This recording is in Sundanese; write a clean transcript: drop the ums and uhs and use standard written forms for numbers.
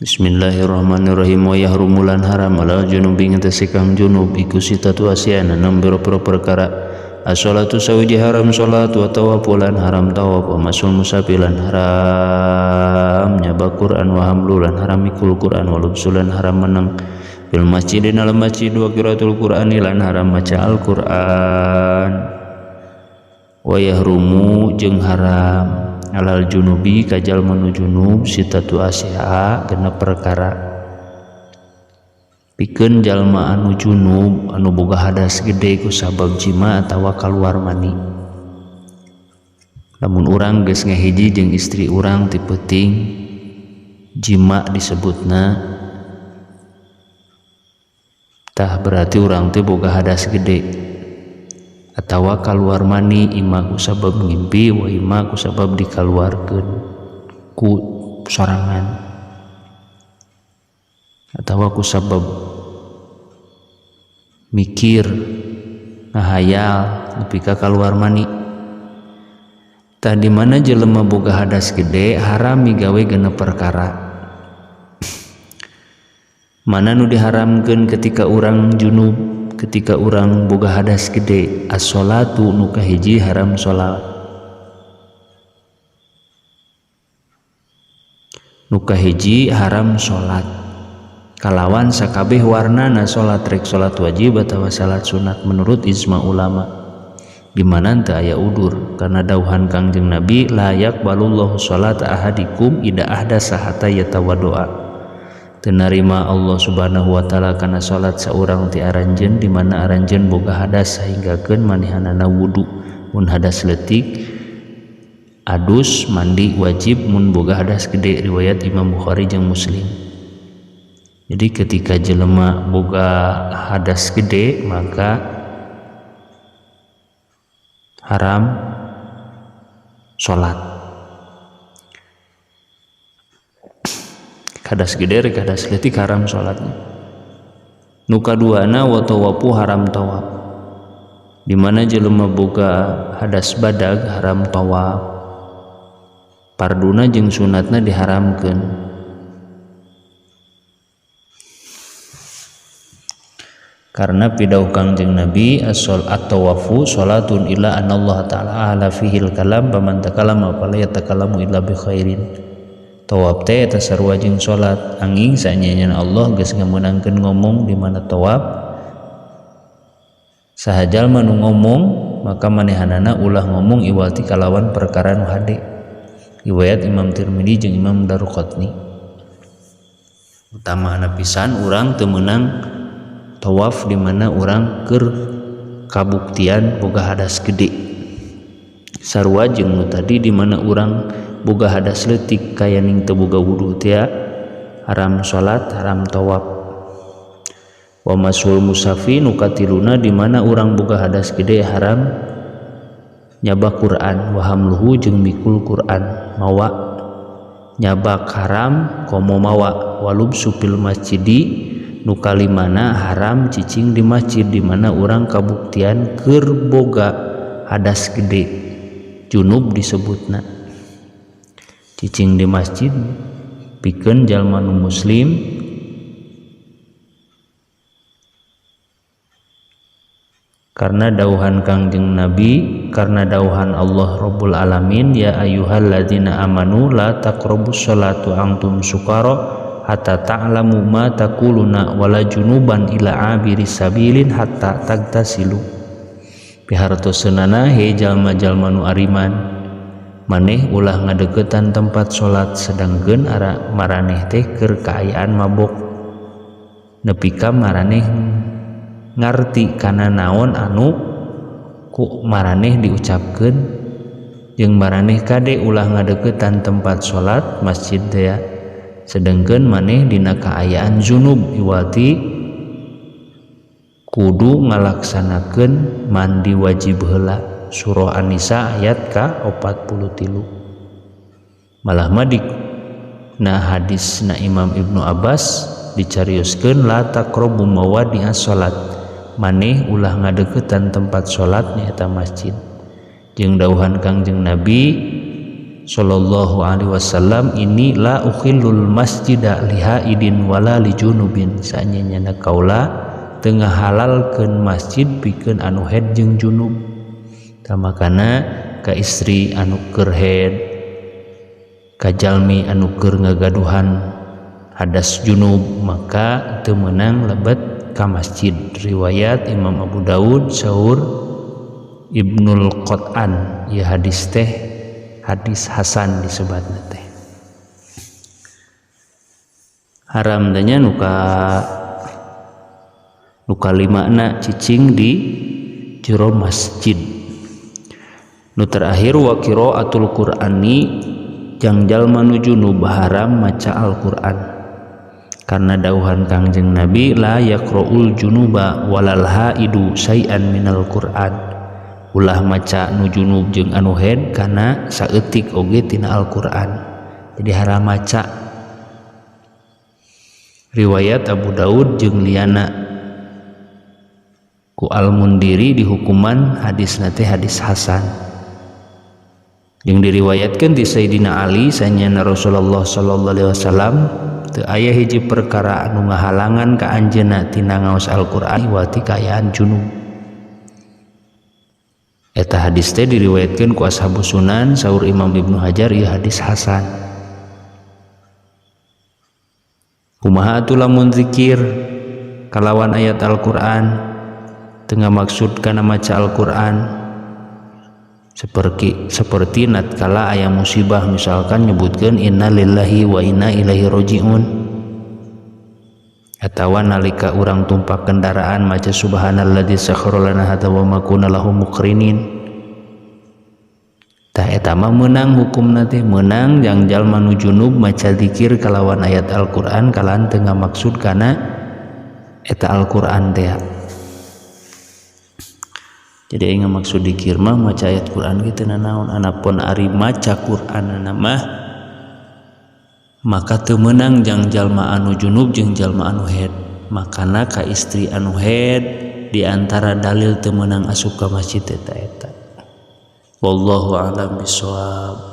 Bismillahirrahmanirrahim. Wa yahrumu lan haram alal junubi ngatasi kang junub iku sitatu asyana enam boro-boro perkara. As-sholatu sawiji haram salat, wa tawafu lan haram tawaf, wa masul musafi lan haram nyaba Quran, wa hamlu lan haram mikul Quran, wa lubsu lan haram menang fil masjid dalam masjid, wa qiraatul Qur'ani lan haram maca Al-Qur'an. Wa yahrumu jeung haram alal junubi ka jalma nu junub sitatu asya genep perkara. Pikeun jalma anu junub anu boga hadas gede ku sabab jima atawa kaluar mani. Lamun urang geus ngahiji jeung istri urang ti peuting, jima disebutna, tah berarti urang teh boga hadas gede atawa kaluar mani, ima ku sabab ngimpi wa ima ku sabab dikaluarkeun ku sorangan atawa ku sabab mikir ngahayal nepi ka kaluar mani. Tah di mana jelema boga hadas gede haram migawe genep perkara. Mana nu diharamkeun ketika urang junub, ketika urang boga hadas gede? As-sholatu nu kahiji haram salat. Nu kahiji haram salat kalawan sakabeh warnana salat, rek salat wajib atawa salat sunat menurut ijma ulama, di mana teu aya udur karena dauhan Kangjeng Nabi la yaqbalullahu salata ahadikum ida ahdasa hatta yatawaddoa. Teu narima Allah Subhanahu wa taala kana salat saurang ti aranjeun di mana aranjeun boga hadas sahinggakeun manehanana wudu. Mun hadas leutik adus mandi wajib, mun boga hadas gede, riwayat Imam Bukhari jeung Muslim. Jadi ketika jelema boga hadas gede maka haram salat. Hadas gede rek hadas leutik haram salatnya. Nu kaduana wa tawafu haram tawaf. Di mana jelema boga hadas badag haram tawaf. Parduna jeung sunatna diharamkeun. Karena pidauh Kangjeng Nabi as-sol at-tawafu salatun illa anallah ta'ala ala fihil kalam faman takallama fala yatakallamu illa bi khairin. Tawaf teh eta sarua jeung salat, anging saenyana Allah geus ngameunangkeun ngomong di mana tawaf. Saha jalma nu ngomong maka manehanana ulah ngomong iwal ti kalawan perkara nu hade. Riwayat Imam Tirmidzi jeung Imam Daruqutni. Utamana pisan urang teu meunang tawaf di mana urang keur kabuktian boga hadas gede. Sarua jeung nu tadi di mana urang boga hadas leutik kayaning teu boga wudu teh haram salat, haram tawaf. Wa masul musafi nu katiluna di mana urang boga hadas gede haram nyaba Quran, wa hamluhu jeung mikul Quran, mawa nyabak haram komo mawa, walub supil masjidi nu kalimana haram cicing di masjid di mana urang kabuktian keur boga hadas gede, junub disebutna. Cicing di masjid pikeun jalma nu muslim karena dauhan Kangjeng Nabi, karena dauhan Allah Rabbul Alamin, ya ayyuhalladzina amanu la taqrabus sholata antum sukara hatta ta'lamu ma taquluna wala junuban ila abiri sabilin hatta tagtasilu. Pihartoseunana he jalma-jalma nu ariman, maneh ulah ngadeukeutan tempat salat sedangkeun ara maraneh teh keur kaayaan mabok nepi ka maraneh ngarti kana naon anu ku maraneh diucapkeun, jeung maraneh kade ulah ngadeukeutan tempat salat masjid teh sedangkeun maneh dina kaayaan junub iwati kudu ngalaksanakeun mandi wajib heula. Surah An-Nisa ayat ka 43. Malah mah di na hadis na Imam Ibnu Abbas dicarioskeun la taqrabu mawadi'as salat, maneh ulah ngadeukeutan tempat salat nyaeta masjid. Jeung dauhan Kangjeng Nabi sallallahu alaihi wasallam ini la ukhillul masjida lihaidin wala lijunubin, sanyana kaula teu ngahalalkeun masjid pikeun anu haid jeung junub. Tah makana ka istri anu keur haid, ka jalmi anu keur ngagaduhan hadas junub, maka teu meunang lebet ka masjid. Riwayat Imam Abu Daud, saur Ibnul Qat'an, ieu hadis teh hadis hasan disebatna teh. Haram teh nya nu kalimana cicing di jero masjid. Nu terakhir wa qiraatul Qur'ani, jang jalma nu junub haram maca Al-Qur'an, karena dauhan Kangjeng Nabi la yaqra'ul junuba walal haidu syai'an minal Qur'an, ulah maca nu junub jeung anu haid kana saeutik oge tina Al-Qur'an. Jadi haram maca. Riwayat Abu Daud jeung liana, ku Al-Mundiri dihukuman hadisna teh hadis hasan. Jeung diriwayatkeun ti Sayyidina Ali sanyana Rasulullah sallallahu alaihi wasallam teu aya hiji perkara anu ngahalangan ka anjeunna tina ngaos Al-Qur'an iwati kaayaan junub. Eta hadis teh diriwayatkeun ku ashabus sunan, saur Imam Ibnu Hajar ieu hadis hasan. Kumaha atuh lamun zikir kalawan ayat Al-Qur'an teu ngamaksud kana maca Al-Qur'an, seperti natkala aya musibah misalkan nyebutkeun innalillahi wa inna ilaihi rajiun, atawa nalika urang tumpak kendaraan maca subhanalladzi sakhkhara lana hadza wa ma kunna lahu muqrinin. Tah eta mah meunang hukumna teh, meunang jang jalma nu junub maca zikir kalawan ayat Al-Qur'an kalawan teu ngamaksud kana eta Al-Qur'an teh. Jadi aing maksud dikir mah maca ayat Quran gitu nanaon, anapun ari maca Quran mah maka teu meunang jang jalma anu junub jeung jalma anu haid. Makana ka istri anu haid di antara dalil teu meunang asup ka masjid eta eta. Wallahu a'lam bishawab.